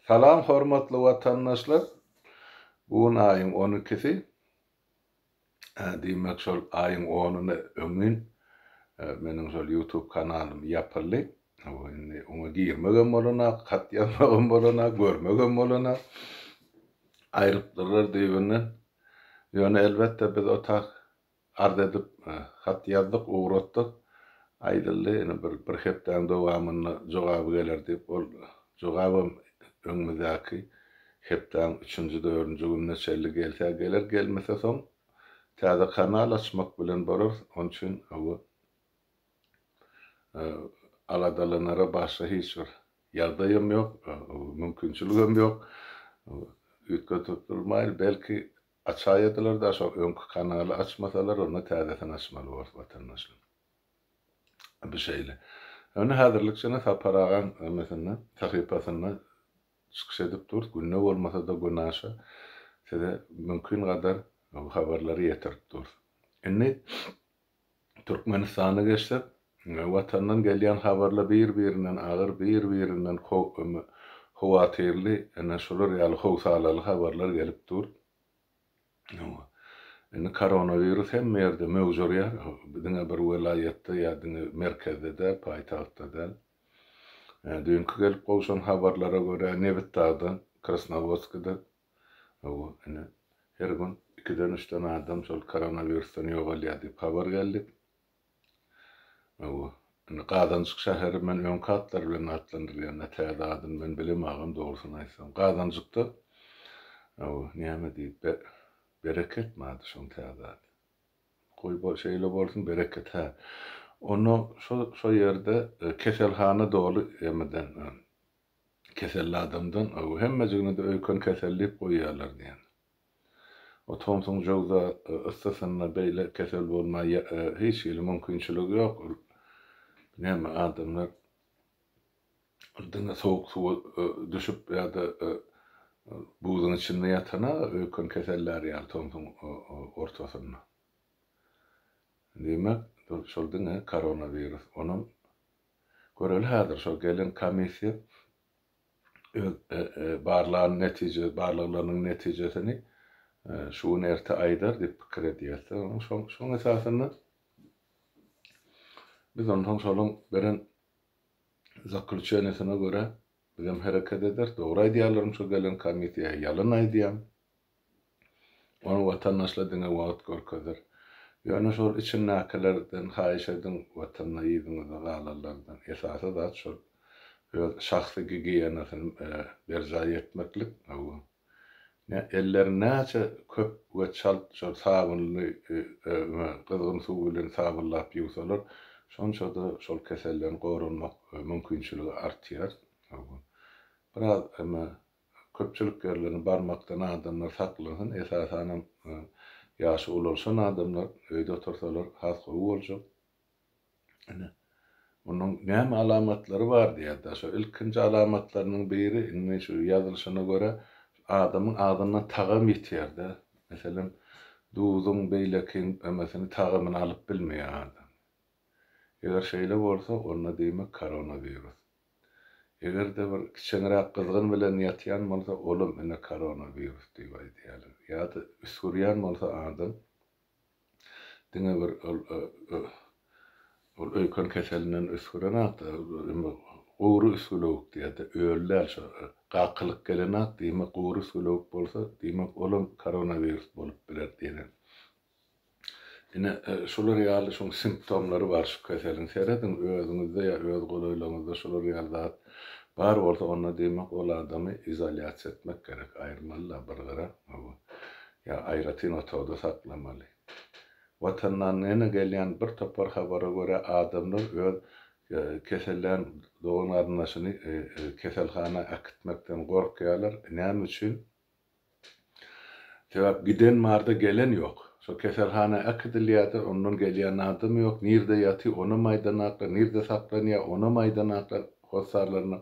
Salam hormatly watandaşlar. Bu gün aýyň on ikisi. Diýmek şol aýyň onuny öňňin meniň şol YouTube kanalym ýapyldy. Indi oňa girmegem bolanak, hat ýazmagam bolanak, görmegem bolanak. Aýrypdyrlar düýbünden. Ýöne elbetde biz o tak Arz edip, hat ýazdyk, ugratdyk. Aýdyldy, ine bir bir hepdäň dowamynda jogaby geler diýip, ol jogabam öňümizdäki hepdäň üçünji, dördünji gününe çenli gelse geler, gelmese soň täze kanal açmak bilen bolarys. Onuň üçin hawa, aladalanara başga hiç bir ýagdaýam ýok, mümkinçiligem ýok. Üýtgedip durmaýyn, belki Açaýadylarda şo öňki kanaly açmasalar onda täzesini açmaly borus watandaşlar. Bu şeýle. Ýöne häzirlikçe Sapar agaň nämesinde sahypasynda çykyş edip durus günde bolmasada günaşa size mümkin gadar habarlary ýetirip durus. Indi Türkmenistana geçsek watandan gelýän habarlar bir birinden agyr bir birinden howatyrly ine şular ýaly howsalaly habarlar gelip dur. Indi koronawirus hemme ýerde möwjerýär. Diňe bir welaýatda ýa diňe merkezde däl, paýtagtda däl. Düýnki gelip gowşan habarlara görä Nebitdagda, Krasnowodskide ine her gün ikiden-üçden adam şol koronawirusdan ýogalýar diýip habar geldi. Hawa. Indi Gazanjyk şäheri men öňki atlar bilen atlandyrýan-da, täze adyny men bilemagam dogrusyny aýtsam. Gazanjykda, hawa, näme diýip, be, Bereketmi ady şoň täze ady? Goý, bo, şeýle bolsun, Bereket, hä. Onda şo, şo ýerde keselhana doly emeden, keselli adamdan, hawa, hemmejigine-de öýken keseli diýip goýýarlar diýen. O tomsuň jöwza yssysynda beýle kesel bolma hiç hili mümkinçiligi ýok. Ol näme adamlar diňe sowuk suwa düşüp ýa-da buzuň içinde ýatana öýken kesellär ýaly tomsuň ortasynda. Diýmek, şol diňe koronawirus. Onam göreli häzir şol gelen komissiýa öz barlan netije barlaglarynyň netijesini şu gün erte aýdar diýip pikir edýäs. Şoň şoň esasynda biz onsoň şolaň beren zaklýuçeniýesine görä bizem hereket ederis. Dogry aýdýarlarmy şo gelen komissiýa ýa ýalan aýdýarmy? Ony watandaşlar diňe wagt görkezer. Ýöne şol içindäkilerden haýyş ediň, watanda yzyňyzda galanlardan. Esasy zat şol öz şahsy gigiýenasyny berjaý etmeklik. Hawa. Ellerini näçe köp we çalt şol sabynly gyzgyn suw bilen sabynlap ýuwsalar, şonça-da şol keselden goranmak mümkinçiligi artýar. Hawa. Biraz Köpçülik ýerlerine barmakdan adamlar saklansyn, esasanam ýaşy ulalşan adamlar öýde otursalar has gowy boljak. Ine, munuň näme alamatlary bar diýýär-de, şo ilkinji alamatlarynyň biri indi şu ýazylyşyna görä adamyň agzyndan tagam ýitýär-de. Meselem, duzuň beýleki emesini tagamyny alyp bilmeýär adam. Eger şeýle bolsa, onda diýmek koronawirus. Eger-de bir kiçeňräk gyzgyn bilen ýatýan bolsa, olam ine koronawirus diýip aýdýarlar. Ýa-da üsgürýän bolsa adam, diňe bir ol ol öýken keselinden üsgürenok-da, gury üsgülewük diýýär-de, öli däl şo, gakylyk gelenok, diýmek gury üsgülewük bolsa, diýmek olam koronawirus bolup biler diýlen. Ine, şular ýaly şuň simptomlary bar şu keseliň. Serediň, özüňizde ýa öz golaýlaryňyzda şular ýaly zat bar bolsa, onda diýmek ol adamy izolýasiýa etmek gerek, aýyrmaly-da bir gyra, hawa, ýa aýratyn otagda saklamaly. Watandan ýene gelýän bir topar habara görä, adamlar öz kesellän dogan-garyndaşyny keselhana äkitmekden gorkýarlar. Näme üçin? Sebäp giden barda gelen ýok. Şo keselhana äkidilýärde ondan gelýän adam ýok, nirde ýaty onam aýdanaklar, nirde saklanýar onam aýdanaklar hossarlaryna.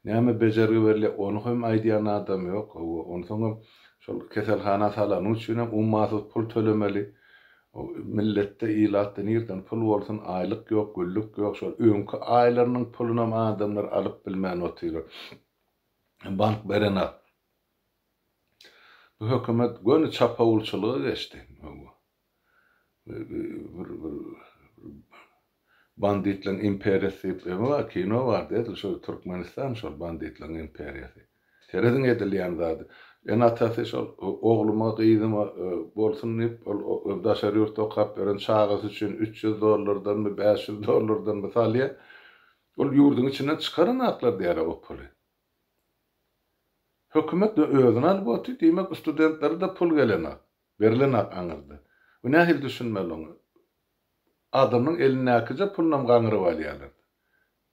Näme bejergi berilýär ony hem aýdýan adam ýok. Hawa, onsoňam şol keselhana salanyň üçinem ummasyz pul tölemeli. Milletde, ilatda nirden pul bolsun, aýlyk ýok, güllük ýok. Şol öňki aýlarynyň pulunam adamlar alyp bilmän otyrlar. Bank berenak. Bu hökümet göni çapawulçylyga geçdi. Bir bir banditleň imperiýasy diýip eme bar, kino bardy, edil şo Türkmenistan şol banditleň imperiýasy. Serediň edilýän zady. Ene-atasy şol ogluma, gyzyma bolsun diýip, ol daşary ýurtda okap ýören çagasy üçin 300 dollardanmy, 500 dollardanmy salýar. Ol ýurduň içinden çykaranaklar diýýärler o puly. Hökümet özüni alyp otyr, diýmek studentlere-de pul gelenak. Berilenak aňyrda. Bu nähili düşünmeli oňa? Adamyň elindäkije pulunam gaňryp alýarlar.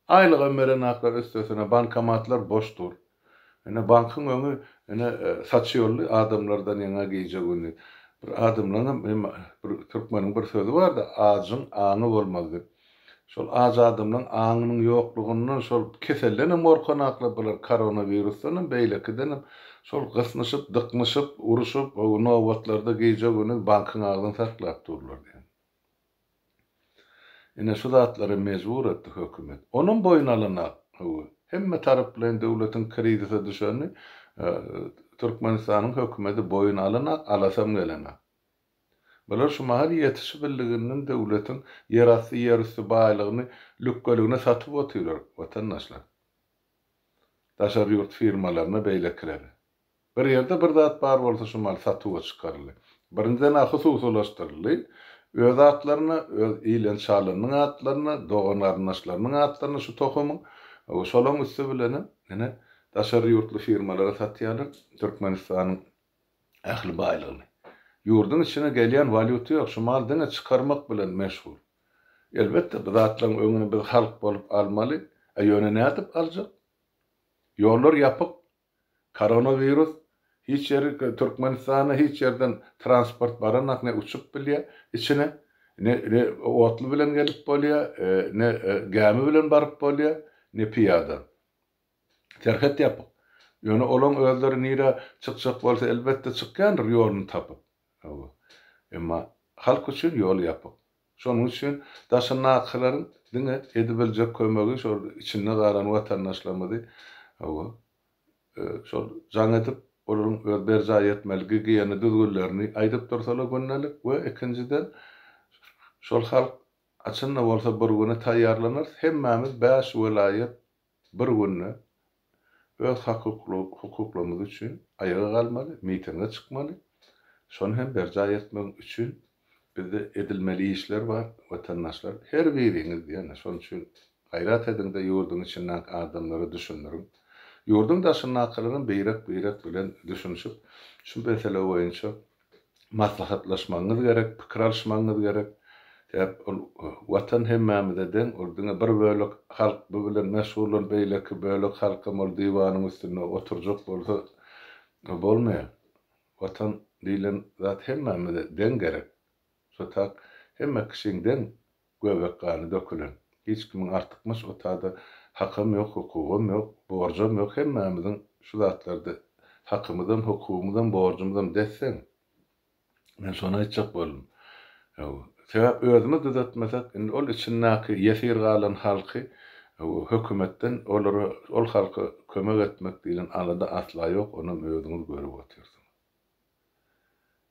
Aýlygam berenaklar üstesine bankomatlar boş dur. Ine bankyň öňi ine saçy ýolly adamlardan ýaňa gije gündiz. Bir adamlaňam bir türkmeniň bir sözi barda ajyň aňy bolmaz diýip. Şol aç adamlaň aňynyň ýoklugyndan şol keseldenem gorkanaklar bular koronawirusdanam beýlekidenem şol gysnyşyp dyknyşyp uruşyp nobatlarda gije gündiz bankyň agzyny saklap durlar diýen. Ine şu zatlara mejbur etdi hökümet. Onam boýun alanak hawa. Hemme taraplaýyn döwletiň krizise düşenini Türkmenistanyň hökümeti boýun alanak alasam gelenak. Bular şu mahal ýetişibildiginden döwletiň ýerasty, ýerüsti baýlygyny lükgeligine satyp otyrlar, watandaşlar. Daşary ýurt firmalaryna, beýlekilere. Bir ýerde bir zat bar bolsa şu mal satuwa çykaryldy. Birinjiden-ä hususylaşdyryldy. Öz atlaryna, öz ilen-çalynyň atlaryna, dogan-garyndaşlarynyň atlaryna şu tohumyň, şolaň üsti bilenem, ine, daşary ýurtly firmalara satýarlar Türkmenistanyň ähli baýlygyny. Ýurduň içine gelýän walýuta ýok, şu mal diňe çykarmak bilen meşgul. Elbetde, bu zatlaryň öňüni biz halk bolup almaly, a ýöne nädip aljak? Ýollar ýapyk, koronawirus, hiç ýeri Türkmenistana hiç ýerden transport baranak, ne uçup bilýär içine, ne ne otly bilen gelip bolýar, ne gämi bilen baryp bolýar, ne pyýada. Serhet ýapyk. Ýöne olaň özleri nirä çykjak bolsa elbetde çykýandyr ýoluny tapyp. Hawa. Emma halk üçin ýol ýapyk. Şonuň üçin daşyndakylaryň diňe edibiljek kömegi şol içinde galan watandaşlarymyzy hawa şol jaň edip olaryň öz berjaý etmeli gigiýena düzgünlerini aýdyp dursalar gündelik we ikinjiden şol halk haçanda bolsa bir güne taýýarlanarys hemmämiz bäş welaýat Bir günde öz hak-hukuklarymyz üçin aýaga galmaly, mitinge çykmaly. Şony hem berjaý etmegiň üçin bizde edilmeli işler bar, watandaşlar. Her biriňiz diýen, şonuň üçin gaýrat ediň-de ýurduň içindäki adamlara düşündiriň. Ýurduň daşyndakylaram birek-birek bilen düşünişip, şu mesele boýunça maslahatlaşmagyňyz gerek, pikir alyşmagyňyz gerek. Sebäp ol Watan hemmämize deň, ol diňe bir bölek halk bu bilen meşgullan, beýleki bölek halkam ol diwanyň üstünde oturjak bolsa bolmaýar. Watan diýlen zat hemmämize deň gerek. Şo tak hemme kişiň deň göbek gany dökülen. Hiç kimiň artykmaç o tada hakam ýok, hukugam ýok, borjam ýok. Hemmämiziň şu zatlarda hakymyzam, hukugymyzam, borjumyzam des-deň. Men şony aýtjak boldum. Sebäp özümiz düzetmesek, indi ol içindäki ýesir galan halky hökümetden olara, ol halka kömek etmek diýlen alada asla ýok, onam özüňiz görüp otyrsyňyz.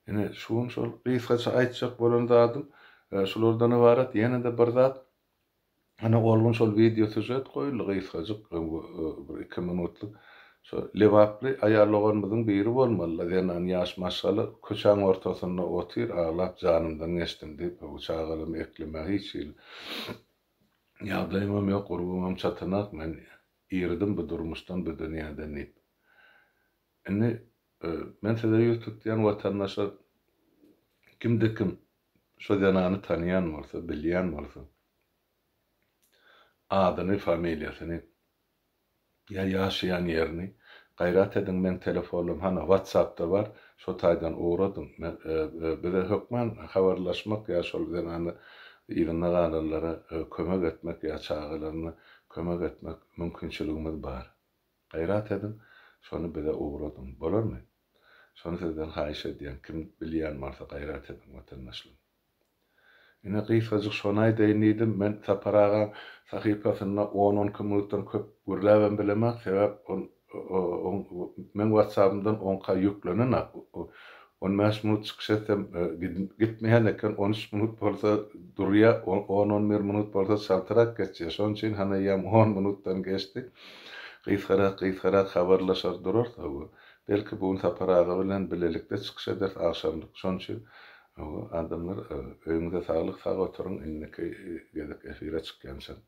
Ine, şu gün şol gysgaça aýtjak bolan zadym şulardan ybarat. Ýene-de bir zat, ana ol gün şol wideo sýužet goýuldy gysgajyk, bir iki minutlyk. Şo lebaply aýal doganymyzyň biri bolmaly-la, zenan ýaş maşgala köçäň ortasynda otyr, aglap janymdan geçdim diýip, bu çagalarymy eklemäge hiç hili ýagdaýymam ýok, gurbumam çatanak, men irdim bu durmuşdan, bu dünýäden diýip. Indi Men size ýüz tutýan watandaşlar kimde kim şo zenany tanýan bolsa bilýän bolsa adyny familiýasyny ýa ýaşaýan ýerini gaýrat ediň meň telefonum hana watsapda bar şo taýdan ugradyň men bize hökman habarlaşmak ýa şol zenany yzynda galanlara kömek etmek ýa çagalaryna kömek etmek mümkinçiligimiz bar. Gaýrat ediň, şony bize ugradyň. Bolarmy? Şony sizden haýyş edýän, kim bilýän bolsa gaýrat ediň, watandaşlar. Ine, gysgajyk şony aýdaýyn diýdim. Men Sapar agaň sahypasynda on-on iki minutdan köp gürläbem bilemok, sebäp ol oň. Meň WhatsAppymdan oňka ýüklenenak. 15 minut çykyş etsem gitmeýän eken, 13 minut bolsa durýa, on-on bir minut bolsa çaltrak geçýär. Şonuň üçin hany eýýäm on minutdan geçdi. Gysgarak, gysgarak habarlaşar durarys. Hawa. Belki bu gün Sapar aga bilen bilelikde çykyş ederis agşamlyk. Şonuň üçin hawa, adamlar öýüňize saglyk, sag oturyň, indiki gezek efire çykýançam.